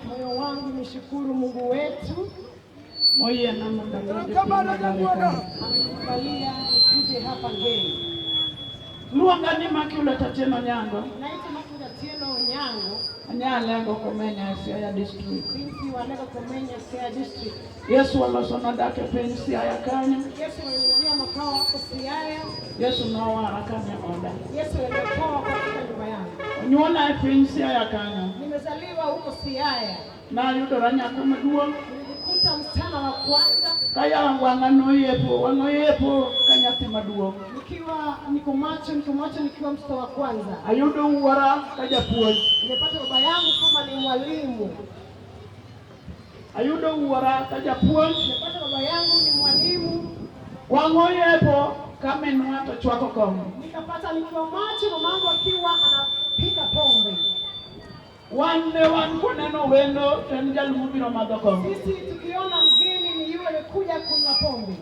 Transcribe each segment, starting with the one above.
Moyo wangu nishukuru Mungu wetu amekubalia nikuje hapa Ngei. Luonga ni Makula Tatieno Nyango. Naitwa Makula Tatieno Nyango. Anyalengo Komenya Siaya District. Binti wa Lengo Komenya Siaya District. Yesu walosona dak e piny Siaya kanyo. Yesu aliniambia makao hapo Siaya. Yesu nowara kane oda. Yesu aliokoa katika nyumba yangu. Onyuola e piny Siaya kanyo. Nimezaliwa huko Siaya. Nayudora nyako maduong'. Nilijikuta msichana wa kwanza Kaya wang'a noyepo, wang'a oyepo ka nyathi maduong'. Nikiwa niko macho nikiwa mtoto wa kwanza. Ayudo wuora ka japuonj. Nimepata baba yangu kama ni mwalimu. Ayudo wuora ka japuonj. Nimepata baba yangu ni mwalimu. Wang' oyepo ka minwa to chwako kong'o. Nikapata nikiwa macho mamangu akiwa anapika pombe. Wan ne wan koneno wendo to en jal mobiro madho kong'o. Sisi tukiona mgeni ni yule amekuja kunywa pombe.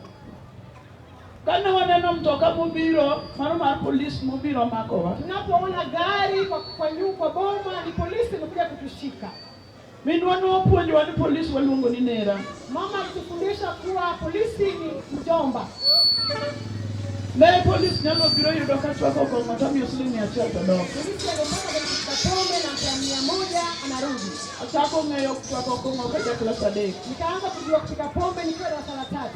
Kane waneno mtoka mobiro, mano mar polis mobiro makowa. Tunapoona gari kwa boma ni polisi imekuja kutushika. Minwa nopuonjowa ni polis waluongo ni nera. Mama alitufundisha kuwa polisi ni mjomba. Ne polis nyalo biro yudo ka chwako kong'o tamiyo siling 100 to dok. Polisi alipata kupika pombe na mia 100 anarudi. Achako ng'eyo chwako kong'o ka ja klas 3. Nikaanza kujua kupika pombe nikiwa darasa la 3.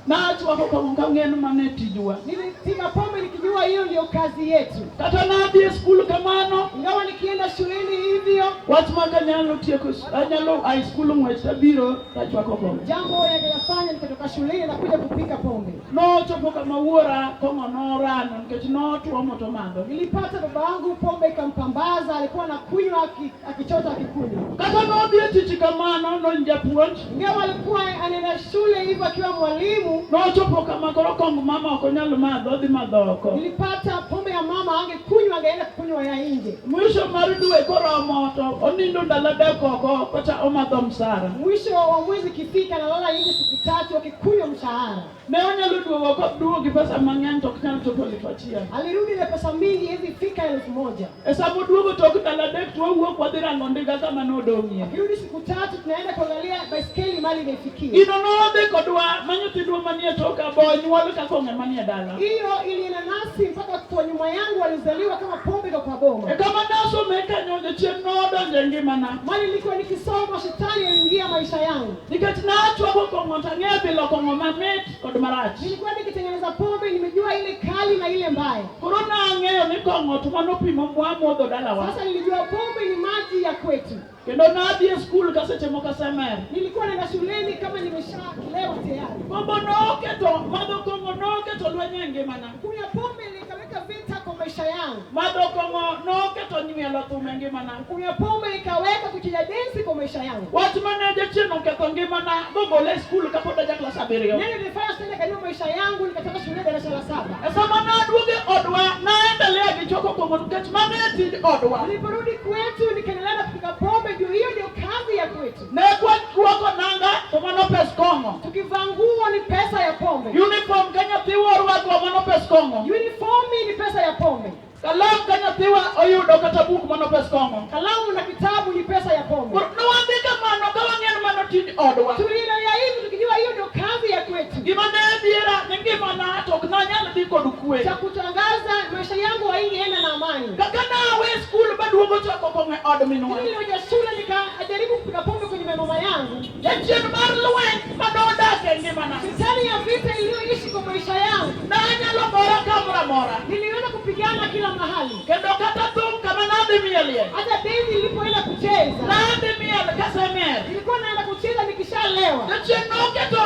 Nachwako kong'o kang'eyo ni mano e tijwa. Nilipika pombe nikijua hiyo ndio kazi yetu. Kata nadhi e skul kamano, Ingawa nikienda shuleni hivyo, wach ma kanyalo tieko, anyalo ai skul ng'wech tabiro tachwako kong'o. Jambo yangefanya nikatoka shuleni na kuja kupika pombe. Nochopo kama wuora kong'o norano nikech notuomo to madho. Nilipata baba yangu pombe ikampambaza, alikuwa anakunywa akichota akikunywa. Kata nodhi e tich kamano, non japuonj. Ingawa alikuwa anaenda shule hivyo akiwa mwalimu, Nochopo kama koro kong mama ok onyal madho, odhi madho oko. Nilipata pombe ya mama angekunywa, angeenda kunywa ya nje. Mwisho mar dwe koromo to onindo ndalo 3 oko kocha omadho msara. Mwisho wa mwezi ikifika, analala nje siku 3 akikunywa mshahara. Ne onyalo duogo koduogo gi pesa mang'eny to ok nyal chopo 1000. Alirudi na pesa mingi, hezi fika 1000. E sama oduogo tok ndalo 3 to wawuok wadhi rango ndiga kama nodong'ie. Akirudi siku 3 tunaenda kuangalia baiskeli mali imefikia. Gino nodhi kodwa ma nyithindwa manie toka bo nyuol ka kong'e manie dala. Hiyo ilienda nasi mpaka watoto wa nyuma yangu walizaliwa kama pombe kwa boma. E kama nasome kanyo jachien nodonjo e ngimana. Mali nilikuwa nikisoma, shetani aliingia maisha yangu. Nikech nachwako kong'o to ang'eyo bilo kong'o mamit kod marach. Nilikuwa nikitengeneza pombe, nimejua ile kali na ile mbaya. Koro nang'eyo ni kong'o to mano pi mwamodho dalawa. Sasa nilijua pombe ni maji ya kwetu. Kendo nadhi e skul ka seche moko asemer. Nilikuwa naenda shuleni kama nimeshalewa tayari. Kombo noketo, madho kong'o noketo lweny e ngimana. Kunywa pombe nikaweka vita kwa maisha yangu. Madho kong'o noketo nywelo thum e ngimana. Kunywa pombe nikaweka kucheza densi kwa maisha yangu. Wach mane jachien oketho ngimana bogole e skul kapod aja klas 7. Nini nilifanya sasa katika maisha yangu, nikatoka shule darasa la 7. E sama naduogo e odwa, naendelea gi chwako kong'o nikech mano e tij odwa. Niliporudi kwetu nikaendelea na kupika pombe juu hiyo ndio kazi ya kwetu. Ne kwarwako nanga to mano pes kong'o. Tukivaa nguo ni pesa ya pombe. Uniform ka nyathiwa orwako mano pes kong'o. Uniform ni pesa ya pombe. Kalam ka nyathiwa oyudo kata buk mano pes kong'o. Kalamu na kitabu ni pesa ya pombe. Koro ne wadhi kamano ka wang'eyo ni mano tij odwa. Tuliendelea hivi tukijua hiyo ndio kazi ya kwetu. Gima ne dhiera ni ngimana to ok nanyal dhi kod kwe. Cha kutangaza maisha yangu haingeenda na amani. Kaka nawe skul baduogo chwako kong'o e od minwa. Mimi nilikuja shule nikajaribu kupika pombe kwenye mama yangu. Jachien mar lweny manodak e ngimana. Shetani ya vita iliyoishi kwa maisha yangu. Nanyalo gora kamoro amora. Niliweza kupigana kila mahali. Kendo kata thum kama nadhi mielie. Hata bendi nilipoenda kucheza, Nadhi miel kasemer. nilikuwa naenda kucheza nikishalewa. Jachien noketo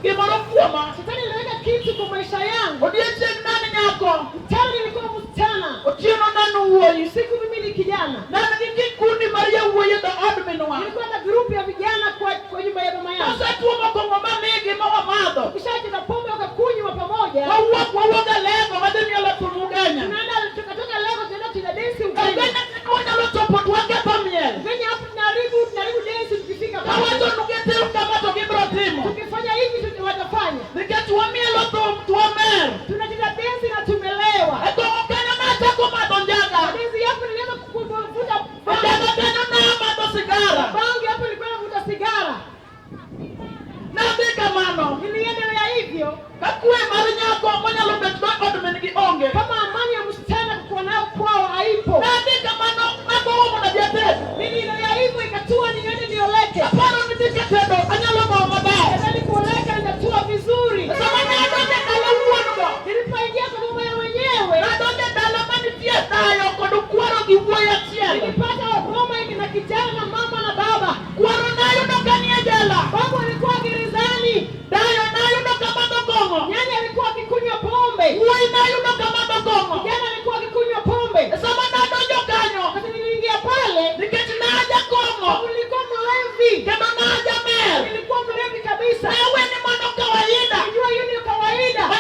gimoro kuoma. Shetani aliweka kitu kwa maisha yangu. Odiechieng' nan nyako. Mchana nilikuwa msichana, Otieno nan wuoyi. usiku mimi ni kijana. Nan gi kikundi mar yawuoyi e dhood minwa. Nilikuwa na grupu ya vijana kwa nyumba ya mama yangu. Wasetuomo kong'o mamigi ma wamadho. Tukishacheza pombe wakakunywa pamoja. Wawuok wawuog e lengo wadhi mielo thum Ugenya. Tunaenda tukatoka leo tunaenda kucheza densi Ugenya. Ugenya wanyalo chopo to waketho miel. Ugenya hapo tunaharibu densi tukifika pale. Kawacho nugitim kama to gibiro timo. Tukifanya hivi watafanya. Nikech wamielo thum to wamer. Tunacheza densi na tumelewa. E kong'o kanyo nachako madho njaga. Densi hapo nilianza kuvuta Njaga kanyo namadho sigara. bangi, hapo nilikuwa navuta sigara. Nadhi kamano. Niliendelea hivyo. Ka kwe mar nyako monyalo bet go e od min gi onge. Kama amani ya msichana kuwa nayo kwao haipo. Nadhi kamano nagowo mondo adhi ated. Niliendelea hivyo ikatua niende nioleke. Aparo ni dhi katedo anyalo gowo maber. Nadhani kuoleka nitatua vizuri. Sama nadonjo e dala wuon go. Nilipoingia kwa boma ya wenyewe, Nadonjo e dala manitie dayo kod kwaro gi wuoyi achiel. Nilipata boma na kijana na mama na baba. Kwaro nayudo ka nie jela. Babu alikuwa gerezani. Dayo nayudo ka madho kong'o. Nyanya alikuwa akikunywa pombe. Wuoyi nayudo ka madho kong'o. Kijana alikuwa akikunywa pombe. Sama nadonjo kanyo, Wakati niliingia pale, nikech naja kong'o, sababu nilikuwa mlevi. kendo naja mer. Nilikuwa mlevi kabisa. Nawe ni mano kawaida. Najua hiyo ni kawaida. Ma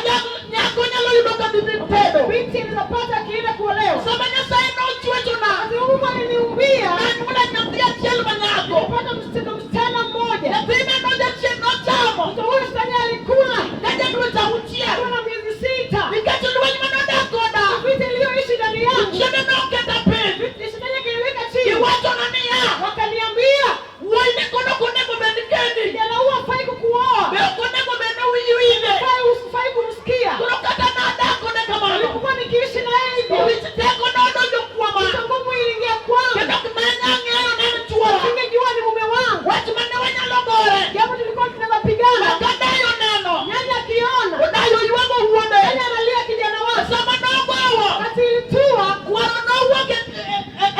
nyako nyalo yudo ka dhi tedo. Binti anaweza akienda kuolewa. Sama Nyasaye nochwechona, Wakati Mungu aliniumbia, nanyuola nyathi achiel manyako. nilipata msichana mmoja. Nyathine no jachien nochamo. Mtoto huyu shetani alikula Ka jadweche auchiel. akiwa na miezi 6. Nikech lweny manodak koda. Vita iliyoishi ndani yangu, Jochiende noketa piny. shetani akaiweka chini. Giwachona niya, Wakaniambia, wuoyi ni kono ok onego bed kendi. kijana huyu hafai kukuoa, Be ok onego bed ni wiyi wile. hufai kumsikia. Koro kata nadak kode kamano. Nilipokuwa nikiishi na yeye hivyo, Wich teko nodonjo kuoma. kichwa ngumu iliingia kwangu. Kendo ok nanya ng'eyo ni en chuora. Singejua ni mume wangu. Wach mane wanyalo gore. Japo tulikuwa tunaweza pigana, Ka dayo neno. nyanya akiona, Odayo ywago wuode. nyanya analia kijana wake. Sama nogowo. Wakati ilitua, Kwaro nowuok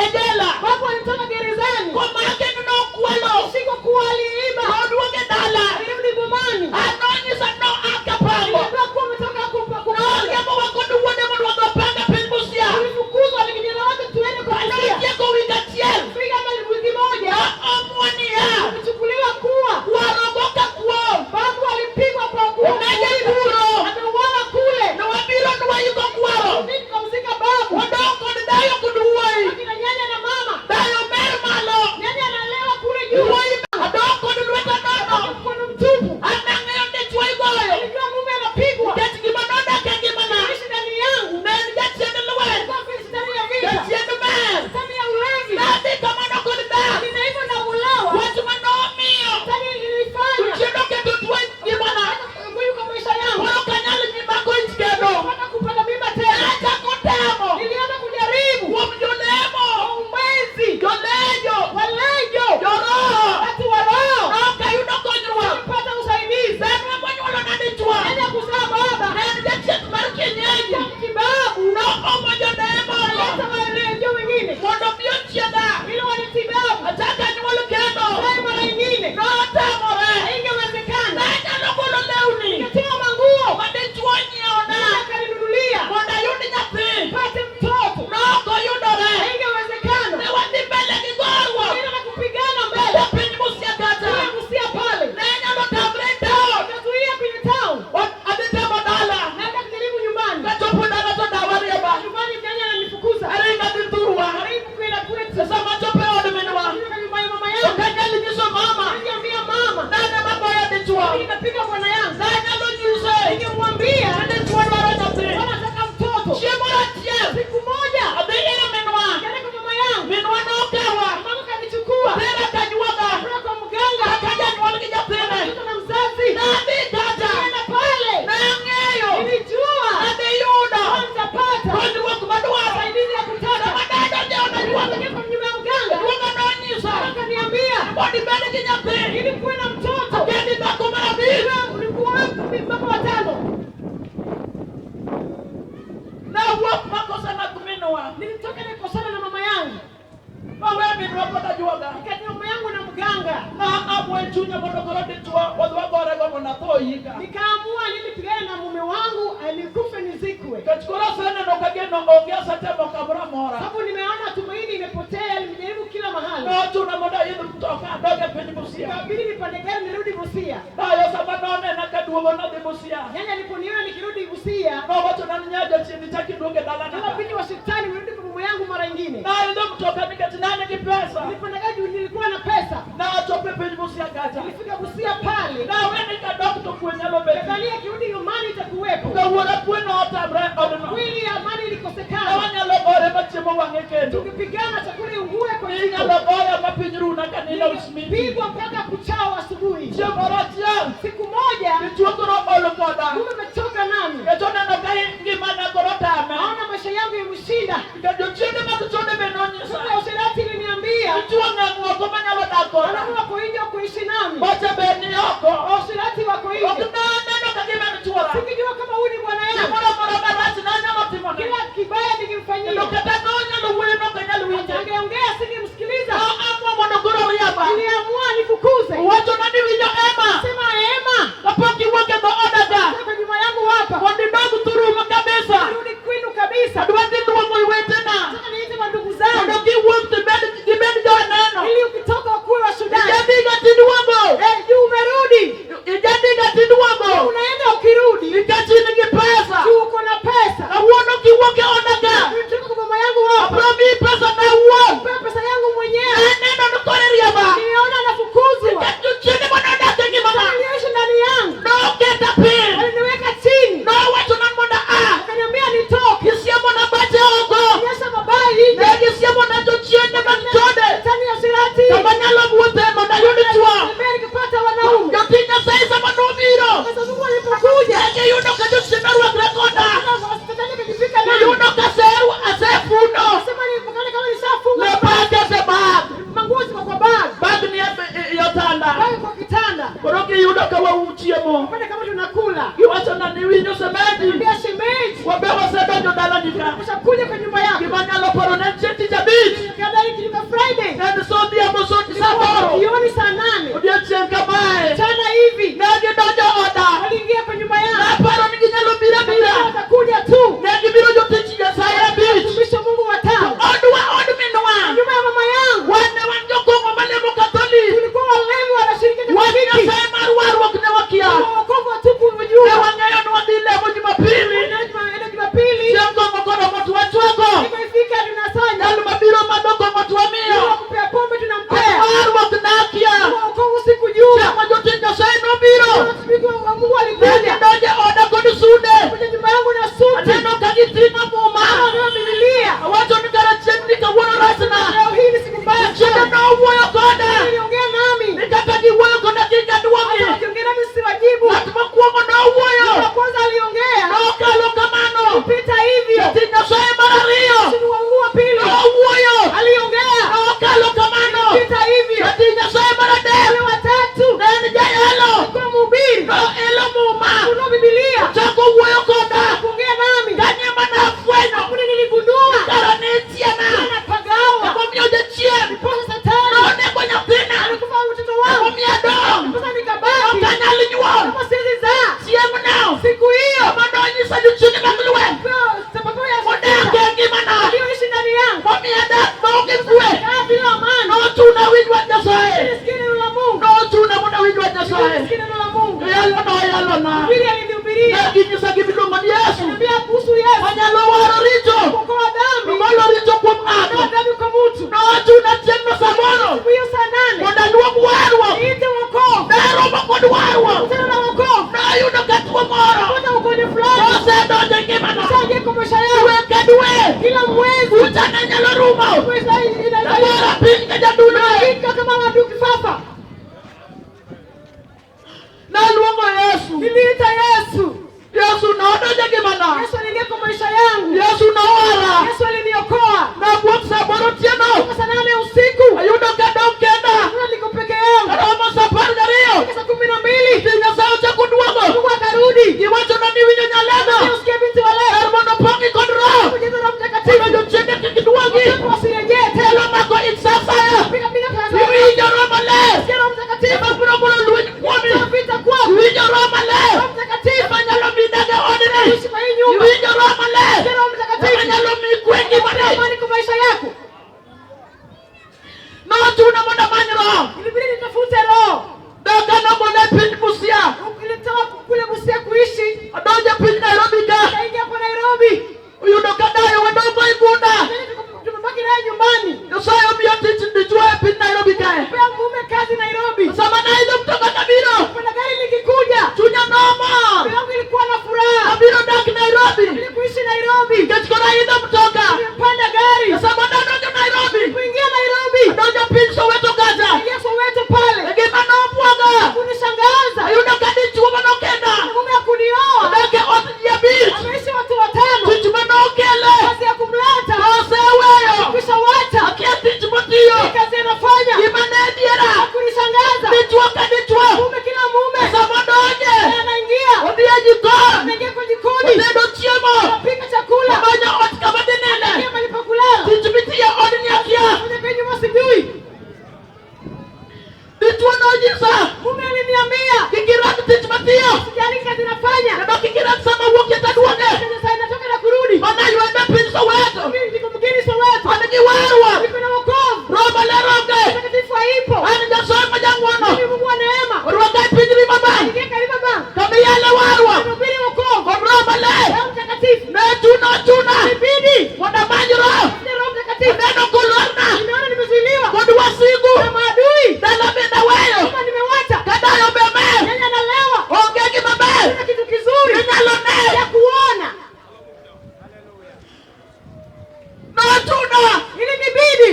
e jela. babu alitoka gerezani, Komake ni nokwalo. shikwa kuwa aliiba, Noduogo e dala. alirudi bomani. An nonyisa no akapango. Niliambiwa kuwa ametoka kupanga. Noriembowa kod wuode mondo wadhi wapang e piny Busia. Tulifukuzwa na kijana wake tuende kwa Busia. Notieko wik achiel. Fika kama wiki moja, Noomwa niya. tulichukuliwa kuwa Kwaro go ka kuo. babu alipigwa kwa kuwa Onege kuro. ameuawa kule. Nwabiro nwayiko kwaro. Mimi nikamzika babu. Wadong' kod dayo kod wuoyi. Akina nyanya na mama. Dayo mer malo. Nyanya analewa kule juu. Wuoyi adong' kod lweta nono. Mkono mtupu. An nang'eyo ni chwo igoyo. Nilijua mume anapigwa. Nikech gima nodak e ngimana. Ishi ndani yangu. Ne en jachien lweny. Ilikuwa vile shetani ya vita. Jachien mer. Shetani ya ulevi. Nadhi kamano kod dak. Nina hivyo na ulawa. Wach manomiyo. Shetani ilifanya. Jochiende oketo tuo e ngimana. Huyu kwa maisha yangu. Koro ok anyal mako ich kendo. Nataka kupata mimba tena. Nachako temo. Nilianza kujaribu. Kuom jolemo. Waombezi. Jolejo. Walejo. Joroho. Watu wa roho. Nok ayudo konyruok. Nilipata usaidizi. Berwa monyuolo na dichwo. Nyanya kuzaa baba. Ne en jachien mar kienyeji. Kibabu. Noomo jodemo. Hata walejo wengine. Mondo obi ochiedha. Ili wanitibabu. Achako anyuol kendo. Zae mara nyingine. Notamore. Haingewezekana. Nanyalo golo lewni. Ningetoa manguo. Ma dichwo onyiewona. Nyanya akaninunulia. Mondo ayud nyathi. Nipate mtoto. Nokoyudore. Haingewezekana. Ne wadhi mbele gi goruok. Nilienda na kupigana mbele. E piny Busia kacha. Kule Busia pale. Ne nyalo tamre e town. Nikazuia kwenye town. Adhi temo dala. Naenda kujaribu nyumbani. Kachopo dala to dawa riemba. Nyumbani nyanya ananifukuza. Aringo adhi thurwa. Karibu kwenda kwetu. Sama achopo e od minwa. Nilifika nyumbani mama Ok yangu. anyal nyiso mama. Niliambia mama. Nane magoyo dichwo. Nikapiga bwana yangu. Nanyalo nyise. Ningemwambia Ni dichwo dwaro nyathi. bwana nataka mtoto. Chieng' moro achiel. Siku moja Adhi ir minwa. nikaenda kwa mama yangu. Minwa nokawa. Mama kanichukua. Tera kanyuoga. Kwenda kwa mganga. Kaka janyuol gi nyathine. Mtoto na mzazi. Nadhi kacha. Nikaenda pale. Nang'eyo. Nilijua Adhi yudo. kuwa nitapata Konyruok madwaro. usaidizi ya kutaka. Sama nadonjo e od ajuoga. Nikaingia kwa nyumba ya mganga. Ajuoga nonyisa. Akaniambia Mondo ibed gi nyathi. ili kuwe na mtoto. Kendi dhako mar abich. Ulikuwa wewe mpaka watano. Nawuok makosana gi minwa. Nilitoka nikosana na mama yangu. Maweyo minwa kod ajuoga. Nikati mama yangu na mganga. Na amua e chunya mondo koro dichwo wadhi wagorego mondo atho oyika. Nikaamua nilipigana na mume wangu alikufe nizikwe. Nikech koro aseneno ka geno onge asetemo kamoro amora. Sababu nimeona tumaini imepotea, nimejaribu kila mahali. Nochuna mondo aidh mtoka adog e piny Busia. Ikabidi nipande gari nirudi Busia. Dayo sama nonena kaduogo nodhi Busia. Nyanya aliponiona nikirudi Busia, Nowachona ni nya jachien ichak iduogo e dalana kama ka. binti wa shetani nirudi kwa mume yangu mara nyingine. Naidho mtoka nikech ne an gi pesa. Nilipanda gari juu nilikuwa na pesa. Nachopo e piny Busia kacha. Nilifika Busia pale. Nawe ni kadok to kwe nyalo betie. Nikadhania kirudi nyumbani itakuwepo. Kawuono kwe notamre e odno. Kweli amani Ne ilikosekana. wanyalo gore ma chiemo wang'e kendo. Tukipigana chakula iungue kwa jiko. Inyalo goya ma piny runa ka nindo usmiti. Pigwa mpaka kuchao asubuhi. Chieng' moro achiel, Siku moja dichwo koro ol koda. mume amechoka nami, Nikech oneno ka ngimana koro tame. naona maisha yangu yameshinda. Nikech jochiende mag chode be nonyisa. Sasa usherati iliniambia Dichwo ng'eng' oko manyalo dak koda. wanaume wako nje wa kuishi nami, Boche be ni oko. usherati wako Ok nje. naneno ka gima en chuora. Sikijua kama huyu ni bwana yangu, Gimoro amora marach nanyalo timone. kila kibaya Kendo nikimfanyia, kata nonyalo wuoyo nok anyal winje. winje. Angeongea singemsikiliza. Noamua mondo koro riemba. Niliamua nifukuze. Owachona ni winjo Emma. Sema Ema, Kapok iwuok e dhooda ka. toka nyuma yangu hapa. Mondo idog thuruma kabisa. Rudi kwenu kabisa. Adwa dhi luongo iwetena. Nataka niite mandugu Mondo zangu kiwuok to gibed joneno. ili ukitoka wakuwe washuhuda. Ijadhiga tiduogo. Eh, juu umerudi. Ijadhiga tiduogo. Unaenda ukirudi. Nikech in gi pesa. Juu uko na pesa. Kawuono kiwuok e oda ka. Kutoka kwa mama yangu hapa. Abro miyi pesa na awuon. Pewa pesa yangu mwenyewe. Aneno ni koro iriemba. Niliona nafukuzwa. Nikech jochiende manodak e ngimana. Niliishi ndani yangu. Noketa piny. Waliniweka chini. Nowachona ni mondo aa. Wakaniambia nitoke. Gisiemona bache oko. Onyesha mabaya nje. Ne gisiemona jochiende mag chode. Shetani ya usherati. Kama nyalo wuothe mondo ayud chwo. Niambia nikipata wanaume. Jotich Nyasaye sama nobiro. Sasa Mungu alipokuja. Ne giyudo ka jochiende orwakre koda. Shetani akajifika nami. Giyudo ka asefundo. Sema nilipokana kama nishafunga. Ne bag asebag. Manguo ziko kwa bag. Bag ni e otanda. Bag kwa kitanda. Koro giyudo ka wauchiemo. Kwenda kama tunakula. Giwachona ni winjo shemeji. Niambia shemeji. Wabe wasedonjo dalani ka. Ushakuja kwa nyumba yako. Gima nyalo paro ne en chieng' tich abich. Kadai kilika Friday. En so odhiambo so sa aboro. Jioni saa 8. Odiechieng' kamae. Mchana hivi. Ne gidonjo oda. Waliingia kwa nyumba yangu. Naparo ni ginyalo biro abira. Watakuja tu. Ne gibiro jotich Nyasaye abich. Mtumishi wa Mungu watano. Odwa od minwa. Nyumba ya mama yangu. Wan ne wan jokong'o malemo Katholik. Tulikuwa walevi wanashiriki Wach katika Nyasaye mar warruok ne wakia. wokovu hatukujua. Ne wang'eyo ni wadhi lemo Jumapili. Tunaenda Jumapili. Chieng' kong'o koromo to wachwako. Siku ifika tunasanya. Jal mabiro madho kong'o to wamiyo. Kwa kupea pombe tunampea. Warruok nakia. Kwa wokovu sikujua. Chieng' ma jotich Nyasaye nobiro. Watumishi wa Mungu Ne walikuja. gidonjo e oda kod sude. Kuja nyumba yangu na suti. Aneno ka giting'o muma. Naona Biblia. Awacho ni kara chieng'ni kawuono rachna. Leo hii ni siku mbaya Chieng'no sana. nowuoyo koda. Niliongea nami. Ni kaka giwuoyo koda kik aduogi. Hata wakiongea nami siwajibu. Ng'at mokwongo nowuoyo. Wa kwanza aliongea. Nokalo kamano. Pita hivyo. Jatich Nyasaye mar ariyo. Mtumishi wa Mungu wa pili Nowuoyo. aliongea. Nokalo kamano. Pita hivyo. Jatich Nyasaye mar adek. Yule wa tatu Ne en jayalo. alikuwa mhubiri. Noelo muma. Kunua Biblia. Ochako wuoyo koda. Kuongea nami. Kanye manafwenyo. Hakuna niligundua. Kara nitiena. Anapagawa. Emomiyo jachien. Ndiposa Satani Nonego nyathina. alikufa mtoto wangu. Emomiyo adong'. Ndiposa nikabaki. Ok anyal nyuol. Kama siwezi zaa. Chieng'no. Siku hiyo Ema nonyisa jochiende mag lweny. kwa sababu ya Odak e ngimana. walioishi ndani yangu. Momiyo adak maonge kwe. Kaa bila amani. Nochuna winj wach Nyasaye. Nisikie neno la Mungu. Nochuna mondo awinj wach Nyasaye. Nisikie neno la Mungu. Joyalo noyalona. Biblia alinihubiria. Ne ginyisa gimiluongo ni Yesu. Niambia kuhusu Yesu. Manyalo waro richo. Kuokoa dhambi. Ogolo richo kuom ng'ato. Kuokoa dhambi kwa mtu. Nochuna chieng'no samoro. Siku hiyo saa 8. Mondo aluong warruok. Niite wokovu. Naromo kod warruok. Kutana na wokovu. Nayudo ka tuo moro. Kupata ugonjwa fulani. Nosedonjo e ngimana. Ushaingia kwa maisha yangu. Dwe ka dwe. Kila mwezi. Bucha ne nyalo rumo. Mwezi inaisha. Nabora piny ka jadulwe. Hakika kama wadu kifafa. Naluongo Yesu. Niliita Yesu. Yesu nodonjo e ngimana. Yesu aliingia kwa maisha yangu. Yesu nowara. Yesu aliniokoa. Nawuok sa aboro otieno. Toka saa 8 usiku. Ayudo kadong' kenda. Sasa niko peke yangu. Karomo sa 12. Fika saa 12. Jatich Nyasaye ochako duogo. Mungu akarudi. Giwachona ni winjo nyalego. Usikie binti wa leo. Kar mondo opong'i kod Roho. Kujaza Roho Mondo Mtakatifu. jochiende kik duogi. Watu wasirejee tena. Telo mako ich sa asaya. Piga piga kwa Iwinjo Roho Maler. Sikia Roho Mtakatifu. Ema biro golo lweny kuomi. Vita kwako. Iwinjo Roho Maler. Roho Mtakatifu. Ema nyalo miyi dak e odni. Ishi kwa hii nyumba. Iwinjo Roho Maler. Sikia Roho Mtakatifu. Ema nyalo miyi kwe e ngimani. Amani kwa maisha yako. Nochuna mondo amany Roho. Ilibidi nitafute Roho. Dhoga nogola e piny Busia. Nilitoka kule Busia kuishi. Adonjo e piny Nairobi ka. Nikaingia hapa Nairobi. Oyudo ka dayo wadongo e gunda. Tumebaki naye nyumbani. Nyasaye omiya tich dichwo e piny Nairobi kae. Pea mume kazi Nairobi. Sama naidho mtoka kabiro. Kuna gari likikuja. Chunya nomor. Moyo wangu ilikuwa na furaha. Abiro dak Nairobi. Ili kuishi Nairobi. Nikech koro aidho mtoka. Nimepanda gari. Sama nadonjo Nairobi. Kuingia Nairobi. Adonjo piny Soweto kacha. Ingia Soweto pale. E gima nobwoga. Kunishangaza. Ayudo ka dichwo manokenda. Mume hakunioa. Odak e ot ji abich. Ameishi watu watano. Tich manokele. Kazi ya kumleta. Noseweyo. Kisha wacha. Akia tich motiyo. Kazi anafanya. Gima ne diera. Kunishangaza. Dichwo ka dichwo. Mume kila mume. Sama odonje. Anaingia. Odhi e jikon. Anaingia kwa jikoni. Otedo chiemo. Anapika chakula. Omanyo ot kama dhi ninde. Anaingia mahali pa kulala. Tich mitiyo e odni akia. matiyo. Sijali kazi nafanya. Kendo kik iram sama wuok e taduoge. Sasa inatoka na kurudi. Mana ywende piny Soweto. Mimi niko mgeni Soweto. An gi warruok. Niko na wokovu. Roho Maler onge. Mtakatifu haipo. An Nyasaye ma jang'wono. Mimi Mungu wa neema. Orwaka e piny Riverbank. Ingia karibu baba. Kama iyalo warruok. Nimehubiri wokovu. Kod Roho Maler. Roho Mtakatifu. Ne chuno ochuna. Ibidi. Mondo amany Roho. Ni Roho Mtakatifu. Aneno kolorna. Nimeona nimezuiliwa Kod wasigu. na maadui. Dala bende aweyo. Kama nimewacha. Kadayo be mer. Nyanya analewa. Onge gima ber. Kuna kitu kizuri Inyalo ne. ya kuona. Nochuna. Ilinibidi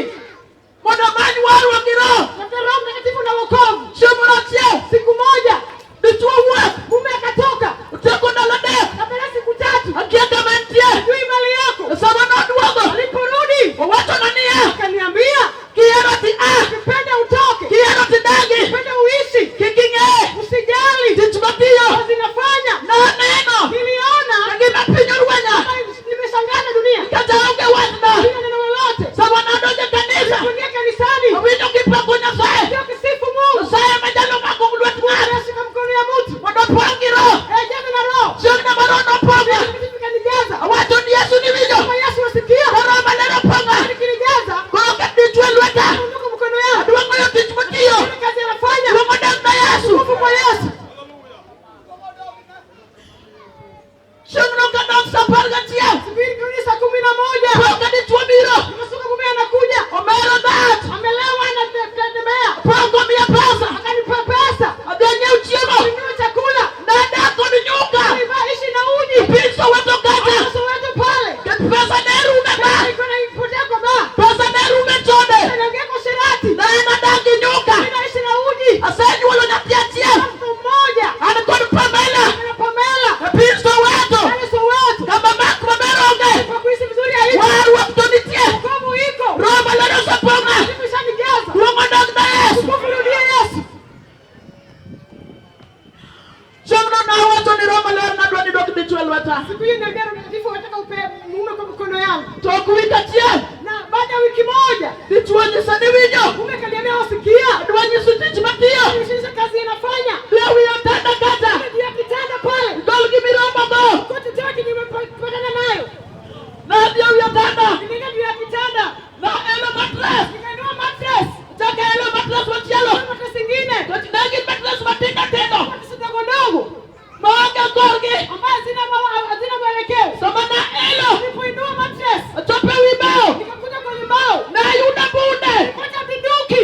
Mondo amany warruok gi Roho. tafuta Roho Mtakatifu na wokovu. Chieng' moro achiel. Siku moja Dichuo wuok. mume akatoka Otieko ndalo adek. kapelea siku 3. Akia kama entie. Sijui mali yako. Sama noduogo. Aliporudi Owachona niya. akaniambia, Kihero ti a. ukipenda utoke, Kihero tidagi. ukipenda uishi, Kik ing'e. usijali Tich matiyo. kazi nafanya. Naneno. Niliona Kagima piny orwenya. kama nimeshangaa na dunia, Kata onge wachna. bila neno lolote. Sama nadonjo e kanisa. Kuingia kanisani Awinjo kipako Nyasaye. sio kisifu Mungu, Nyasaye manyalo mako lwet ng'ato. anashika mkono ya mtu Mondo opong' gi Roho. jaza na Roho Chieng'no ma Roho nopong'a. Mtakatifu kanijaza. Awacho ni Yesu ni winjo. Kama Yesu wasikia, To Roho Maler opong'a. nikinijaza Koro ket dichwo e lweta. ondoka mkono yangu, Adwa ng'eyo tich motiyo. ile kazi anafanya. Duong' odag na Yesu. Nguvu kwa Yesu. Chieng'no kadok sa 11. Siku hii nikirudi saa 11 Po ka dichwo biro. nikasuka mume anakuja, Omero dhat. amelewa anatembea, Pongo miya pesa. akanipa pesa Adhi anyiew chiemo. ninunue chakula, Nadak kod nyuka. naishi na uji Piny Soweto kacha. Soweto pale, Ket pesa ne rume ba. nilikuwa naipotea kwa baa, Pesa ne rume chode. naongea kwa sherati, Ne en adak gi nyuka. mimi naishi na uji. Asenyuolo nyathi achiel. Mtu mmoja An kod Pamela. na Pamela E piny Soweto. pale Soweto, Kama mak maber onge. kwa kuishi vizuri haipo, Warruok to nitie. wokovu iko, Roho Maler osepong'a. Mungu ishanijaza. Duong' odag na Yesu. Nguvu rudie Yesu. Chieng'no nawacho ni Roho Maler nadwa ni dok dichwo e lweta. Siku hiyo niambia Roho Mtakatifu nataka upe mume kwa mkono yangu. Tok wik achiel. Na baada ya wiki moja Dichwo nyisa ni winjo. mume kaniambia wasikia, Adwa nyiso tich matiyo. nishirisha kazi inafanya Dhi e wi otanda kacha. juu ya kitanda pale, Gol gimiromogo. kote tatu nimepatana nayo, Nadhi e wi otanda. niliingia juu ya kitanda Naelo mattress. nikainua mattress, Achako elo mattress machielo. mattress ingine, To ne gin mattress matindo tindo. mattress ndogo ndogo Maonge korgi. ambayo hazina mwelekeo. Sama naelo. Nilipoinua mattress Achopo e wi bao. nikakuta kwenye mbao, Nayudo bunde. nikakuta bunduki,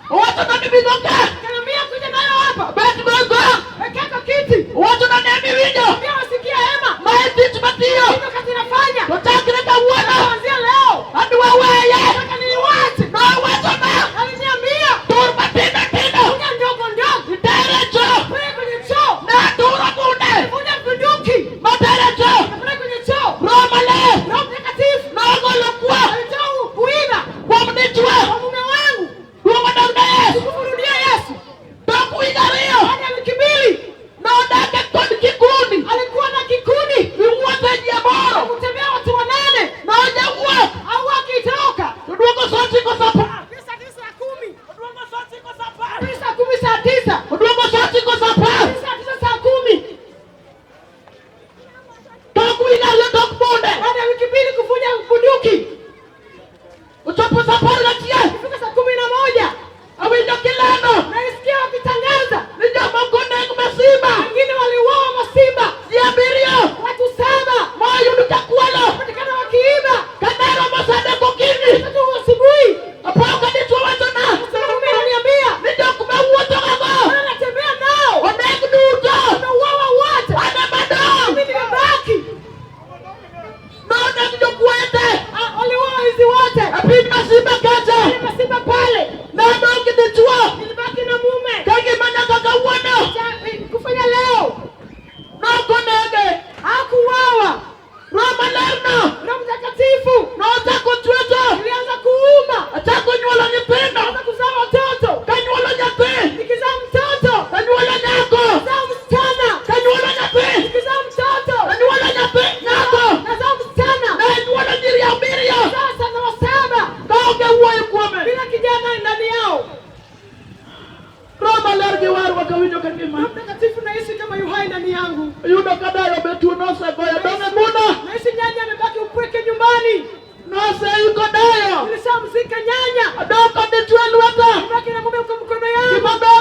Owachona ni bigo ka. kaniambia kuja nayo hapa, Bet go go. wekea kwa kiti, Owachona ni ema iwinjo. pia wasikia hema, Ma e tich matiyo. ndio kazi inafanya. To chakre kawuono. Kuanzia leo Adwa weye. nataka niiwache. Nowachona. Aliniambia Tur matindo tindo. kuja ndogo ndogo, Itere e cho. peleka kwenye choo, Naturo bunde. vunja bunduki, Matere e cho. peleka kwenye choo. Roho Maler. Roho Mtakatifu Nogolo kwa. alitoa kuiba Kuom dichwo. kwa mume wangu. Duong' odag na Yesu. Kurudia Yesu. Tok wig ariyo. Baada ya wiki mbili Nodak e kod kikundi. alikuwa na kikundi Miwuotho ji aboro. kutembea watu 8 Nojawuoth. au akitoka To duogo sa ochiko sa apar. saa tisa saa kumi Oduogo sa ochiko sa apar. saa kumi saa tisa Oduogo sa ochiko sa apar. saa tisa saa kumi. Tok wig ariyo tok bunde. Baada ya wiki mbili kuvunja bunduki, Ochopo sa 11. ifika saa 11 Awinjo kilando. naisikia wakitangaza Ni jomoko oneg Masimba. wengine waliuawa Masimba, Ji abiriyo. watu 7 Moyud ka kwalo. patikana wakiiba Kane romo sa adek okinyi. tatu asubuhi. Apo ka dichwo wachona. Sasa mume ananiambia Ni jok mawuothogago. wana natembea nao Oneg duto. wameuawa wote, An ema adong'. mimi nimebaki. Noneg jokuoye te. Ah, waliuawa hizi wote E piny Masimba kacha. Ile Masimba pale, Nadong' gi dichwo. nilibaki na mume Ka gima nyaka kawuono. Kufanya leo Nok onege. hakuuawa. Roho Malerno. Roho Mtakatifu Nochako chwecho. ilianza kuuma, Achako nyuolo nyithindo. anza kuzaa watoto. Kanyuolo nyathi. Nikizaa mtoto Kanyuolo nyako. zaa msichana, Kanyuolo nyathi. nikizaa mtoto Kanyuolo nyathi nyako. nazaa msichana, Ne nyuolo nyiri abiriyo. sasa na wa 7 Kaonge wuoyi kuome. bila kijana Maler gi warruok awinjo ka ngima. Roho Mtakatifu nahisi kama yu hai ndani yangu. Yudo ka dayo be tuo nosegoyo dong' e gunda. Nahisi nyanya amebaki upweke nyumbani. Noseiko dayo. Nilishamzika nyanya. Adong' kod dichwo e lweta. Nibaki na mume kwa mkono yangu. Gima ber